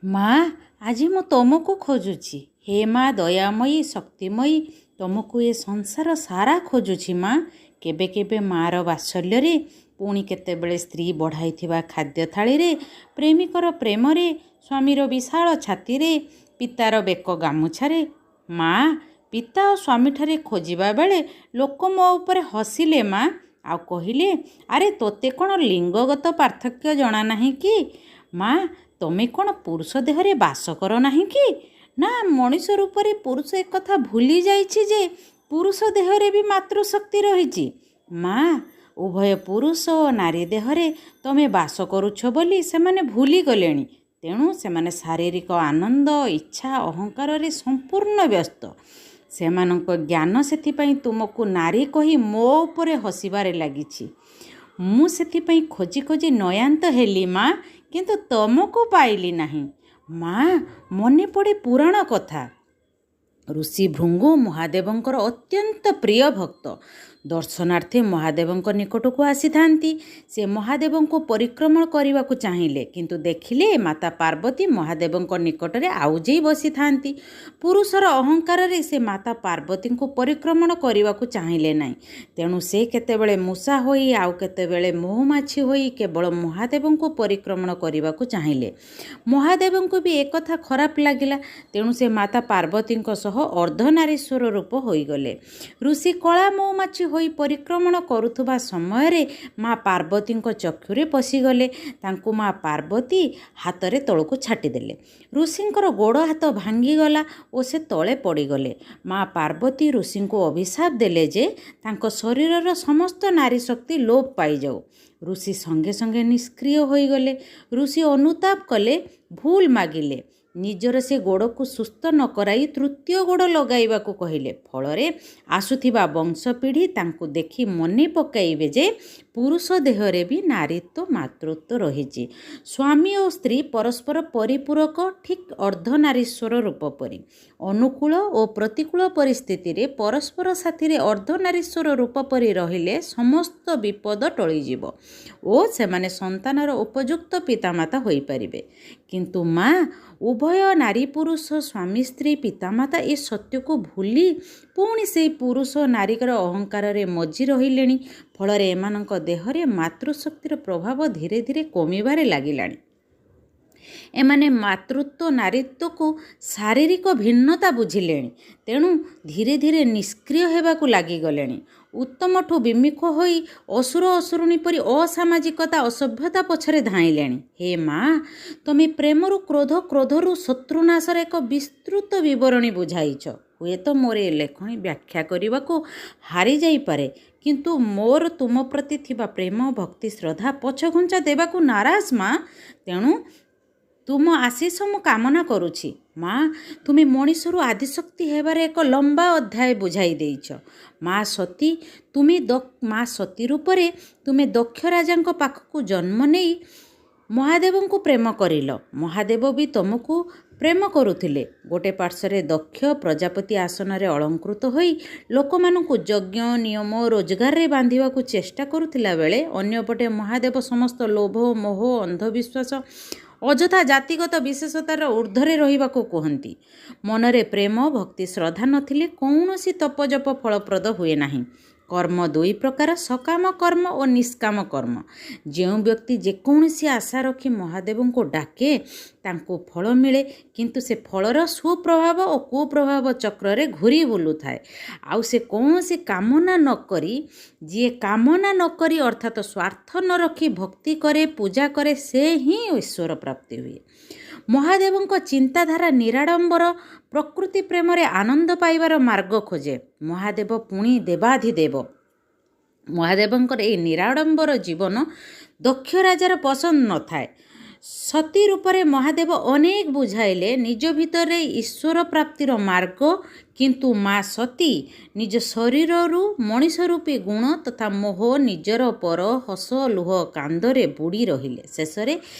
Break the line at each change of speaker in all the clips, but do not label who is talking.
ମା, ଆଜି ମୁଁ ତମକୁ ଖୋଜୁଛି। ହେ ମା ଦୟାମୟୀ, ଶକ୍ତିମୟୀ, ତମକୁ ଏ ସଂସାର ସାରା ଖୋଜୁଛି ମା। କେବେ କେବେ ମା'ର ବାତ୍ସଲ୍ୟରେ, ପୁଣି କେତେବେଳେ ସ୍ତ୍ରୀ ବଢ଼ାଇଥିବା ଖାଦ୍ୟ ଥାଳିରେ, ପ୍ରେମିକର ପ୍ରେମରେ, ସ୍ୱାମୀର ବିଶାଳ ଛାତିରେ, ପିତାର ବେକ ଗାମୁଛାରେ। ମା, ପିତା ଓ ସ୍ୱାମୀଠାରେ ଖୋଜିବା ବେଳେ ଲୋକ ମୋ ଉପରେ ହସିଲେ ମା, ଆଉ କହିଲେ, ଆରେ ତୋତେ କ'ଣ ଲିଙ୍ଗଗତ ପାର୍ଥକ୍ୟ ଜଣା ନାହିଁ କି? ମା, ତମେ କ'ଣ ପୁରୁଷ ଦେହରେ ବାସ କର ନାହିଁ କି? ନା, ମଣିଷ ରୂପରେ ପୁରୁଷ ଏକଥା ଭୁଲି ଯାଇଛି ଯେ ପୁରୁଷ ଦେହରେ ବି ମାତୃଶକ୍ତି ରହିଛି। ମା, ଉଭୟ ପୁରୁଷ ଓ ନାରୀ ଦେହରେ ତମେ ବାସ କରୁଛ ବୋଲି ସେମାନେ ଭୁଲିଗଲେଣି। ତେଣୁ ସେମାନେ ଶାରୀରିକ ଆନନ୍ଦ, ଇଚ୍ଛା, ଅହଙ୍କାରରେ ସମ୍ପୂର୍ଣ୍ଣ ବ୍ୟସ୍ତ। ସେମାନଙ୍କ ଜ୍ଞାନ ସେଥିପାଇଁ ତୁମକୁ ନାରୀ କହି ମୋ ଉପରେ ହସିବାରେ ଲାଗିଛି। ମୁଁ ସେଥିପାଇଁ ଖୋଜି ଖୋଜି ନୟାନ୍ତ ହେଲି ମା, କିନ୍ତୁ ତମକୁ ପାଇଲି ନାହିଁ। ମା, ମନେ ପଡ଼େ ପୁରାଣ କଥା। ଋଷି ଭୃଙ୍ଗୁ ମହାଦେବଙ୍କର ଅତ୍ୟନ୍ତ ପ୍ରିୟ ଭକ୍ତ। ଦର୍ଶନାର୍ଥେ ମହାଦେବଙ୍କ ନିକଟକୁ ଆସିଥାନ୍ତି। ସେ ମହାଦେବଙ୍କୁ ପରିକ୍ରମଣ କରିବାକୁ ଚାହିଁଲେ, କିନ୍ତୁ ଦେଖିଲେ ମାତା ପାର୍ବତୀ ମହାଦେବଙ୍କ ନିକଟରେ ଆଉଜେଇ ବସିଥାନ୍ତି। ପୁରୁଷର ଅହଙ୍କାରରେ ସେ ମାତା ପାର୍ବତୀଙ୍କୁ ପରିକ୍ରମଣ କରିବାକୁ ଚାହିଁଲେ ନାହିଁ। ତେଣୁ ସେ କେତେବେଳେ ମୂଷା ହୋଇ ଆଉ କେତେବେଳେ ମହୁମାଛି ହୋଇ କେବଳ ମହାଦେବଙ୍କୁ ପରିକ୍ରମଣ କରିବାକୁ ଚାହିଁଲେ। ମହାଦେବଙ୍କୁ ବି ଏକଥା ଖରାପ ଲାଗିଲା। ତେଣୁ ସେ ମାତା ପାର୍ବତୀଙ୍କ ସହ ଅର୍ଦ୍ଧନାରୀଶ୍ୱର ରୂପ ହୋଇଗଲେ। ଋଷି କଳା ମହୁମାଛି ହୋଇ ପରିକ୍ରମଣ କରୁଥିବା ସମୟରେ ମା ପାର୍ବତୀଙ୍କ ଚକ୍ଷୁରେ ପଶିଗଲେ। ତାଙ୍କୁ ମା ପାର୍ବତୀ ହାତରେ ତଳକୁ ଛାଟିଦେଲେ। ଋଷିଙ୍କର ଗୋଡ଼ ହାତ ଭାଙ୍ଗିଗଲା ଓ ସେ ତଳେ ପଡ଼ିଗଲେ। ମା ପାର୍ବତୀ ଋଷିଙ୍କୁ ଅଭିଶାପ ଦେଲେ ଯେ ତାଙ୍କ ଶରୀରର ସମସ୍ତ ନାରୀ ଶକ୍ତି ଲୋପ ପାଇଯାଉ। ଋଷି ସଙ୍ଗେ ସଙ୍ଗେ ନିଷ୍କ୍ରିୟ ହୋଇଗଲେ। ଋଷି ଅନୁତାପ କଲେ, ଭୁଲ ମାଗିଲେ। ନିଜର ସେ ଗୋଡ଼କୁ ସୁସ୍ଥ ନ କରାଇ ତୃତୀୟ ଗୋଡ଼ ଲଗାଇବାକୁ କହିଲେ। ଫଳରେ ଆସୁଥିବା ବଂଶପିଢ଼ି ତାଙ୍କୁ ଦେଖି ମନେ ପକାଇବେ ଯେ ପୁରୁଷ ଦେହରେ ବି ନାରୀତ୍ୱ, ମାତୃତ୍ୱ ରହିଛି। ସ୍ୱାମୀ ଓ ସ୍ତ୍ରୀ ପରସ୍ପର ପରିପୂରକ, ଠିକ୍ ଅର୍ଦ୍ଧନାରୀଶ୍ୱର ରୂପ ପରି। ଅନୁକୂଳ ଓ ପ୍ରତିକୂଳ ପରିସ୍ଥିତିରେ ପରସ୍ପର ସାଥିରେ ଅର୍ଦ୍ଧନାରୀଶ୍ୱର ରୂପ ପରି ରହିଲେ ସମସ୍ତ ବିପଦ ଟଳିଯିବ ଓ ସେମାନେ ସନ୍ତାନର ଉପଯୁକ୍ତ ପିତାମାତା ହୋଇପାରିବେ। କିନ୍ତୁ ମା, ଉଭୟ ନାରୀ ପୁରୁଷ, ସ୍ୱାମୀ ସ୍ତ୍ରୀ, ପିତାମାତା ଏ ସତ୍ୟକୁ ଭୁଲି ପୁଣି ସେଇ ପୁରୁଷ ନାରୀଙ୍କର ଅହଙ୍କାରରେ ମଜି ରହିଲେଣି। ଫଳରେ ଏମାନଙ୍କ ଦେହରେ ମାତୃଶକ୍ତିର ପ୍ରଭାବ ଧୀରେ ଧୀରେ କମିବାରେ ଲାଗିଲାଣି। ଏମାନେ ମାତୃତ୍ୱ ନାରୀତ୍ୱକୁ ଶାରୀରିକ ଭିନ୍ନତା ବୁଝିଲେଣି। ତେଣୁ ଧୀରେ ଧୀରେ ନିଷ୍କ୍ରିୟ ହେବାକୁ ଲାଗିଗଲେଣି। ଉତ୍ତମଠୁ ବିମୁଖ ହୋଇ ଅସୁର ଅସୁରୁଣୀ ପରି ଅସାମାଜିକତା, ଅସଭ୍ୟତା ପଛରେ ଧାଇଁଲେଣି। ହେ ମା, ତମେ ପ୍ରେମରୁ କ୍ରୋଧ, କ୍ରୋଧରୁ ଶତ୍ରୁନାଶର ଏକ ବିସ୍ତୃତ ବିବରଣୀ ବୁଝାଇଛ। ହୁଏତ ମୋର ଏ ଲେଖଣୀ ବ୍ୟାଖ୍ୟା କରିବାକୁ ହାରିଯାଇପାରେ, କିନ୍ତୁ ମୋର ତୁମ ପ୍ରତି ଥିବା ପ୍ରେମ, ଭକ୍ତି, ଶ୍ରଦ୍ଧା ପଛଘୁଞ୍ଚା ଦେବାକୁ ନାରାଜ ମା। ତେଣୁ ତୁମ ଆଶିଷ ମୁଁ କାମନା କରୁଛି। ମା, ତୁମେ ମଣିଷରୁ ଆଦିଶକ୍ତି ହେବାର ଏକ ଲମ୍ବା ଅଧ୍ୟାୟ ବୁଝାଇ ଦେଇଛ। ମା ସତୀ, ତୁମେ ମା ସତୀ ରୂପରେ ତୁମେ ଦକ୍ଷ ରାଜାଙ୍କ ପାଖକୁ ଜନ୍ମ ନେଇ ମହାଦେବଙ୍କୁ ପ୍ରେମ କରିଲ। ମହାଦେବ ବି ତୁମକୁ ପ୍ରେମ କରୁଥିଲେ। ଗୋଟେ ପାର୍ଶ୍ୱରେ ଦକ୍ଷ ପ୍ରଜାପତି ଆସନରେ ଅଳଙ୍କୃତ ହୋଇ ଲୋକମାନଙ୍କୁ ଯଜ୍ଞ, ନିୟମ, ରୋଜଗାରରେ ବାନ୍ଧିବାକୁ ଚେଷ୍ଟା କରୁଥିଲା ବେଳେ ଅନ୍ୟପଟେ ମହାଦେବ ସମସ୍ତ ଲୋଭ, ମୋହ, ଅନ୍ଧବିଶ୍ୱାସ, ଅଯଥା ଜାତିଗତ ବିଶେଷତାର ଊର୍ଦ୍ଧ୍ୱରେ ରହିବାକୁ କୁହନ୍ତି। ମନରେ ପ୍ରେମ, ଭକ୍ତି, ଶ୍ରଦ୍ଧା ନଥିଲେ କୌଣସି ତପଜପ ଫଳପ୍ରଦ ହୁଏ ନାହିଁ। କର୍ମ ଦୁଇ ପ୍ରକାର, ସକାମ କର୍ମ ଓ ନିଷ୍କାମ କର୍ମ। ଯେଉଁ ବ୍ୟକ୍ତି ଯେକୌଣସି ଆଶା ରଖି ମହାଦେବଙ୍କୁ ଡାକେ ତାଙ୍କୁ ଫଳ ମିଳେ, କିନ୍ତୁ ସେ ଫଳର ସୁପ୍ରଭାବ ଓ କୁପ୍ରଭାବ ଚକ୍ରରେ ଘୂରି ବୁଲୁଥାଏ। ଆଉ ସେ କୌଣସି କାମନା ନ କରି, ଯିଏ କାମନା ନ କରି ଅର୍ଥାତ ସ୍ୱାର୍ଥ ନ ରଖି ଭକ୍ତି କରେ, ପୂଜା କରେ, ସେ ହିଁ ଈଶ୍ୱର ପ୍ରାପ୍ତି ହୁଏ। ମହାଦେବଙ୍କ ଚିନ୍ତାଧାରା ନିରାଡ଼ମ୍ବର, ପ୍ରକୃତି ପ୍ରେମରେ ଆନନ୍ଦ ପାଇବାର ମାର୍ଗ ଖୋଜେ। ମହାଦେବ ପୁଣି ଦେବାଧିଦେବ। ମହାଦେବଙ୍କର ଏହି ନିରାଡ଼ମ୍ବର ଜୀବନ ଦକ୍ଷ ରାଜାର ପସନ୍ଦ ନଥାଏ। ସତୀ ରୂପରେ ମହାଦେବ ଅନେକ ବୁଝାଇଲେ ନିଜ ଭିତରେ ଈଶ୍ୱର ପ୍ରାପ୍ତିର ମାର୍ଗ, କିନ୍ତୁ ମା ସତୀ ନିଜ ଶରୀରରୁ ମଣିଷ ରୂପୀ ଗୁଣ ତଥା ମୋହ, ନିଜର ପର, ହସ, ଲୁହ, କାନ୍ଦରେ ବୁଡ଼ି ରହିଲେ। ଶେଷରେ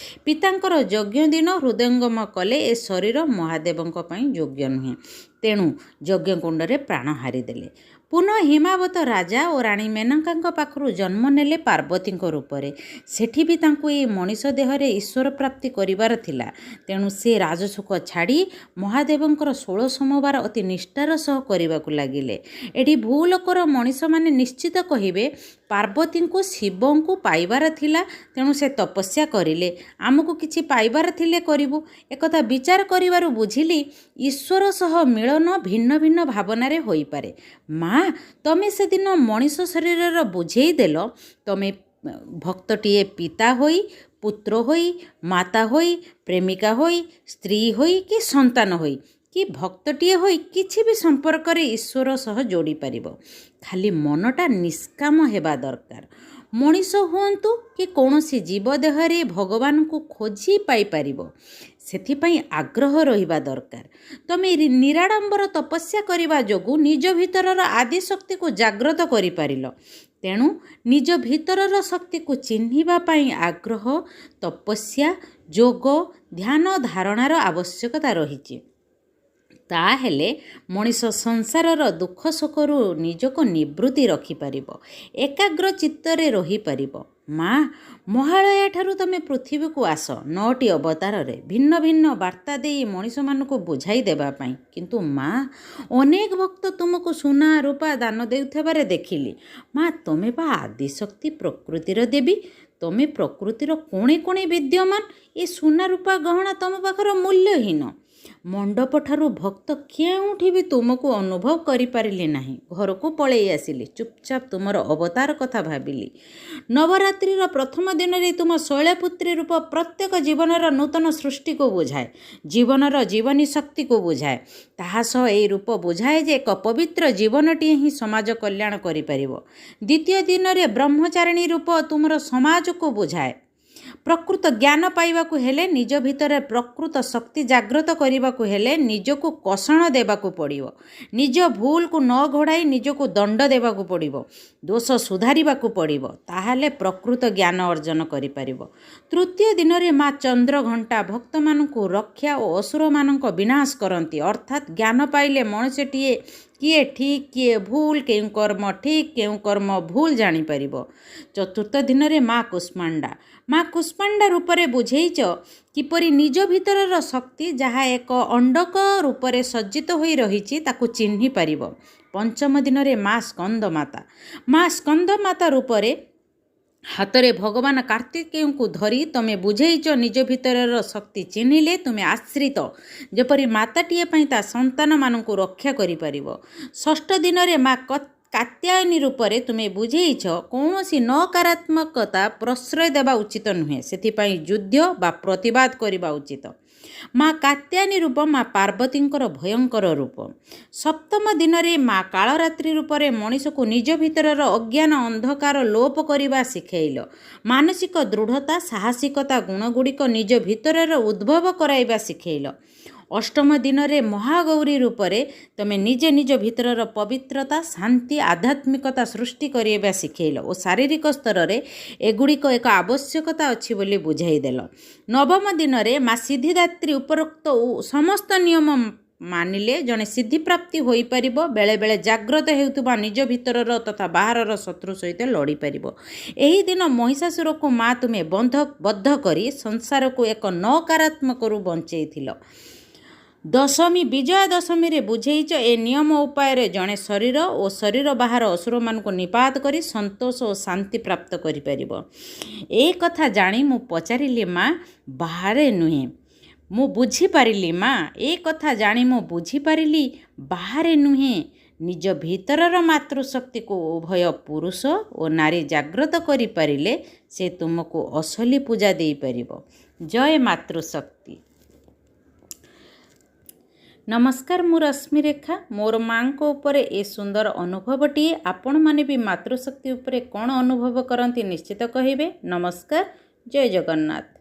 ପିତାଙ୍କର ଯଜ୍ଞ ଦିନ ହୃଦୟଙ୍ଗମ କଲେ ଏ ଶରୀର ମହାଦେବଙ୍କ ପାଇଁ ଯୋଗ୍ୟ ନୁହେଁ। ତେଣୁ ଯଜ୍ଞକୁଣ୍ଡରେ ପ୍ରାଣ ହାରିଦେଲେ। ପୁନଃ ହିମାବତ ରାଜା ଓ ରାଣୀ ମେନକାଙ୍କ ପାଖରୁ ଜନ୍ମ ନେଲେ ପାର୍ବତୀଙ୍କ ରୂପରେ। ସେଠି ବି ତାଙ୍କୁ ଏଇ ମଣିଷ ଦେହରେ ଈଶ୍ୱର ପ୍ରାପ୍ତି କରିବାର ଥିଲା। ତେଣୁ ସେ ରାଜସୁଖ ଛାଡ଼ି ମହାଦେବଙ୍କର 16 ସୋମବାର ଅତି ନିଷ୍ଠାର ସହ କରିବାକୁ ଲାଗିଲେ। ଏଠି ଭୂଲୋକର ମଣିଷମାନେ ନିଶ୍ଚିତ କହିବେ, ପାର୍ବତୀଙ୍କୁ ଶିବଙ୍କୁ ପାଇବାର ଥିଲା, ତେଣୁ ସେ ତପସ୍ୟା କରିଲେ। ଆମକୁ କିଛି ପାଇବାର ଥିଲେ କରିବୁ। ଏକଥା ବିଚାର କରିବାରୁ ବୁଝିଲି, ଈଶ୍ୱର ସହ ମିଳନ ଭିନ୍ନ ଭିନ୍ନ ଭାବନାରେ ହୋଇପାରେ। ମା, ତମେ ସେଦିନ ମଣିଷ ଶରୀରର ବୁଝେଇ ଦେଲ, ତମେ ଭକ୍ତଟିଏ ପିତା ହୋଇ, ପୁତ୍ର ହୋଇ, ମାତା ହୋଇ, ପ୍ରେମିକା ହୋଇ, ସ୍ତ୍ରୀ ହୋଇ କି ସନ୍ତାନ ହୋଇ କି ଭକ୍ତଟିଏ ହୋଇ କିଛି ବି ସମ୍ପର୍କରେ ଈଶ୍ୱର ସହ ଯୋଡ଼ି ପାରିବ। ଖାଲି ମନଟା ନିଷ୍କାମ ହେବା ଦରକାର। ମଣିଷ ହୁଅନ୍ତୁ କି କୌଣସି ଜୀବ ଦେହରେ ଭଗବାନଙ୍କୁ ଖୋଜି ପାଇପାରିବ, ସେଥିପାଇଁ ଆଗ୍ରହ ରହିବା ଦରକାର। ତମେ ନିରାଡ଼ମ୍ବର ତପସ୍ୟା କରିବା ଯୋଗୁଁ ନିଜ ଭିତରର ଆଦିଶକ୍ତିକୁ ଜାଗ୍ରତ କରିପାରିଲ। ତେଣୁ ନିଜ ଭିତରର ଶକ୍ତିକୁ ଚିହ୍ନିବା ପାଇଁ ଆଗ୍ରହ, ତପସ୍ୟା, ଯୋଗ, ଧ୍ୟାନ ଧାରଣାର ଆବଶ୍ୟକତା ରହିଛି। ତାହେଲେ ମଣିଷ ସଂସାରର ଦୁଃଖ ଶୋକରୁ ନିଜକୁ ନିବୃତ୍ତି ରଖିପାରିବ, ଏକାଗ୍ର ଚିତ୍ତରେ ରହିପାରିବ। ମା, ମହାଳୟା ଠାରୁ ତମେ ପୃଥିବୀକୁ ଆସ 9ଟି ଅବତାରରେ ଭିନ୍ନ ଭିନ୍ନ ବାର୍ତ୍ତା ଦେଇ ମଣିଷମାନଙ୍କୁ ବୁଝାଇ ଦେବା ପାଇଁ। କିନ୍ତୁ ମା, ଅନେକ ଭକ୍ତ ତୁମକୁ ସୁନା ରୂପା ଦାନ ଦେଉଥିବାରେ ଦେଖିଲି। ମା, ତମେ ବା ଆଦିଶକ୍ତି ପ୍ରକୃତିର ଦେବୀ। ତମେ ପ୍ରକୃତିର କୋଣେ କୋଣେ ବିଦ୍ୟମାନ। ଏ ସୁନା ରୂପା ଗହଣା ତମ ପାଖର ମୂଲ୍ୟହୀନ। ମଣ୍ଡପଠାରୁ ଭକ୍ତ କେଉଁଠି ବି ତୁମକୁ ଅନୁଭବ କରିପାରିଲି ନାହିଁ। ଘରକୁ ପଳେଇ ଆସିଲି। ଚୁପଚାପ ତୁମର ଅବତାର କଥା ଭାବିଲି। ନବରାତ୍ରିର ପ୍ରଥମ ଦିନରେ ତୁମ ଶୈଳପୁତ୍ରୀ ରୂପ ପ୍ରତ୍ୟେକ ଜୀବନର ନୂତନ ସୃଷ୍ଟିକୁ ବୁଝାଏ, ଜୀବନର ଜୀବନୀ ଶକ୍ତିକୁ ବୁଝାଏ। ତାହା ସହ ଏହି ରୂପ ବୁଝାଏ ଯେ ଏକ ପବିତ୍ର ଜୀବନଟିଏ ହିଁ ସମାଜ କଲ୍ୟାଣ କରିପାରିବ। ଦ୍ୱିତୀୟ ଦିନରେ ବ୍ରହ୍ମଚାରିଣୀ ରୂପ ତୁମର ସମାଜକୁ ବୁଝାଏ। ପ୍ରକୃତ ଜ୍ଞାନ ପାଇବାକୁ ହେଲେ, ନିଜ ଭିତରେ ପ୍ରକୃତ ଶକ୍ତି ଜାଗ୍ରତ କରିବାକୁ ହେଲେ ନିଜକୁ କଷଣ ଦେବାକୁ ପଡ଼ିବ। ନିଜ ଭୁଲକୁ ନ ଘୋଡ଼ାଇ ନିଜକୁ ଦଣ୍ଡ ଦେବାକୁ ପଡ଼ିବ, ଦୋଷ ସୁଧାରିବାକୁ ପଡ଼ିବ। ତାହେଲେ ପ୍ରକୃତ ଜ୍ଞାନ ଅର୍ଜନ କରିପାରିବ। ତୃତୀୟ ଦିନରେ ମା ଚନ୍ଦ୍ରଘଣ୍ଟା ଭକ୍ତମାନଙ୍କୁ ରକ୍ଷା ଓ ଅସୁରମାନଙ୍କ ବିନାଶ କରନ୍ତି। ଅର୍ଥାତ୍ ଜ୍ଞାନ ପାଇଲେ ମଣିଷଟିଏ କିଏ ଠିକ୍, କିଏ ଭୁଲ, କେଉଁ କର୍ମ ଠିକ୍, କେଉଁ କର୍ମ ଭୁଲ ଜାଣିପାରିବ। ଚତୁର୍ଥ ଦିନରେ ମା କୁଷ୍ମାଣ୍ଡା, ମା କୁଷ୍ମାଣ୍ଡା ରୂପରେ ବୁଝେଇଛ କିପରି ନିଜ ଭିତରର ଶକ୍ତି, ଯାହା ଏକ ଅଣ୍ଡକ ରୂପରେ ସଜ୍ଜିତ ହୋଇ ରହିଛି, ତାକୁ ଚିହ୍ନି ପାରିବ। ପଞ୍ଚମ ଦିନରେ ମା ସ୍କନ୍ଦ ମାତା, ମା ସ୍କନ୍ଦ ମାତା ରୂପରେ ହାତରେ ଭଗବାନ କାର୍ତ୍ତିକେୟଙ୍କୁ ଧରି ତମେ ବୁଝେଇଛ, ନିଜ ଭିତରର ଶକ୍ତି ଚିହ୍ନିଲେ ତୁମେ ଆଶ୍ରିତ ଯେପରି ମାତାଟିଏ ପାଇଁ ତା ସନ୍ତାନମାନଙ୍କୁ ରକ୍ଷା କରିପାରିବ। ଷଷ୍ଠ ଦିନରେ ମା କାତ୍ୟାୟନୀ ରୂପରେ ତୁମେ ବୁଝେଇଛ, କୌଣସି ନକାରାତ୍ମକତା ପ୍ରଶ୍ରୟ ଦେବା ଉଚିତ ନୁହେଁ, ସେଥିପାଇଁ ଯୁଦ୍ଧ ବା ପ୍ରତିବାଦ କରିବା ଉଚିତ। ମା କାତ୍ୟାୟନୀ ରୂପ ମା ପାର୍ବତୀଙ୍କର ଭୟଙ୍କର ରୂପ। ସପ୍ତମ ଦିନରେ ମା କାଳରାତ୍ରି ରୂପରେ ମଣିଷକୁ ନିଜ ଭିତରର ଅଜ୍ଞାନ ଅନ୍ଧକାର ଲୋପ କରିବା ଶିଖେଇଲ। ମାନସିକ ଦୃଢ଼ତା, ସାହସିକତା ଗୁଣଗୁଡ଼ିକ ନିଜ ଭିତରର ଉଦ୍ଭବ କରାଇବା ଶିଖେଇଲ। ଅଷ୍ଟମ ଦିନରେ ମହାଗୌରୀ ରୂପରେ ତମେ ନିଜେ ନିଜ ଭିତରର ପବିତ୍ରତା, ଶାନ୍ତି, ଆଧ୍ୟାତ୍ମିକତା ସୃଷ୍ଟି କରିବା ଶିଖେଇଲ ଓ ଶାରୀରିକ ସ୍ତରରେ ଏଗୁଡ଼ିକ ଏକ ଆବଶ୍ୟକତା ଅଛି ବୋଲି ବୁଝାଇଦେଲ। ନବମ ଦିନରେ ମା ସିଦ୍ଧିଦାତ୍ରୀ ଉପରୋକ୍ତ ସମସ୍ତ ନିୟମ ମାନିଲେ ଜଣେ ସିଦ୍ଧିପ୍ରାପ୍ତି ହୋଇପାରିବ। ବେଳେବେଳେ ଜାଗ୍ରତ ହେଉଥିବା ନିଜ ଭିତରର ତଥା ବାହାରର ଶତ୍ରୁ ସହିତ ଲଢ଼ିପାରିବ। ଏହି ଦିନ ମହିଷାସୁରକୁ ମା ତୁମେ ବଦ୍ଧ କରି ସଂସାରକୁ ଏକ ନକାରାତ୍ମକରୁ ବଞ୍ଚେଇଥିଲ। ଦଶମୀ ବିଜୟା ଦଶମୀରେ ବୁଝେଇଛ, ଏ ନିୟମ ଉପାୟରେ ଜଣେ ଶରୀର ଓ ଶରୀର ବାହାର ଅସୁରମାନଙ୍କୁ ନିପାତ କରି ସନ୍ତୋଷ ଓ ଶାନ୍ତି ପ୍ରାପ୍ତ କରିପାରିବ। ଏ କଥା ଜାଣି ମୁଁ ପଚାରିଲି, ମା, ବାହାରେ ନୁହେଁ, ମୁଁ ବୁଝିପାରିଲି। ମା, ଏ କଥା ଜାଣି ମୁଁ ବୁଝିପାରିଲି, ବାହାରେ ନୁହେଁ, ନିଜ ଭିତରର ମାତୃଶକ୍ତିକୁ ଉଭୟ ପୁରୁଷ ଓ ନାରୀ ଜାଗ୍ରତ କରିପାରିଲେ ସେ ତୁମକୁ ଅସଲି ପୂଜା ଦେଇପାରିବ। ଜୟ ମାତୃଶକ୍ତି। ନମସ୍କାର, ମୁଁ ରଶ୍ମିରେଖା। ମୋର ମାଆଙ୍କ ଉପରେ ଏ ସୁନ୍ଦର ଅନୁଭବଟିଏ। ଆପଣମାନେ ବି ମାତୃଶକ୍ତି ଉପରେ କ'ଣ ଅନୁଭବ କରନ୍ତି ନିଶ୍ଚିତ କହିବେ। ନମସ୍କାର, ଜୟ ଜଗନ୍ନାଥ।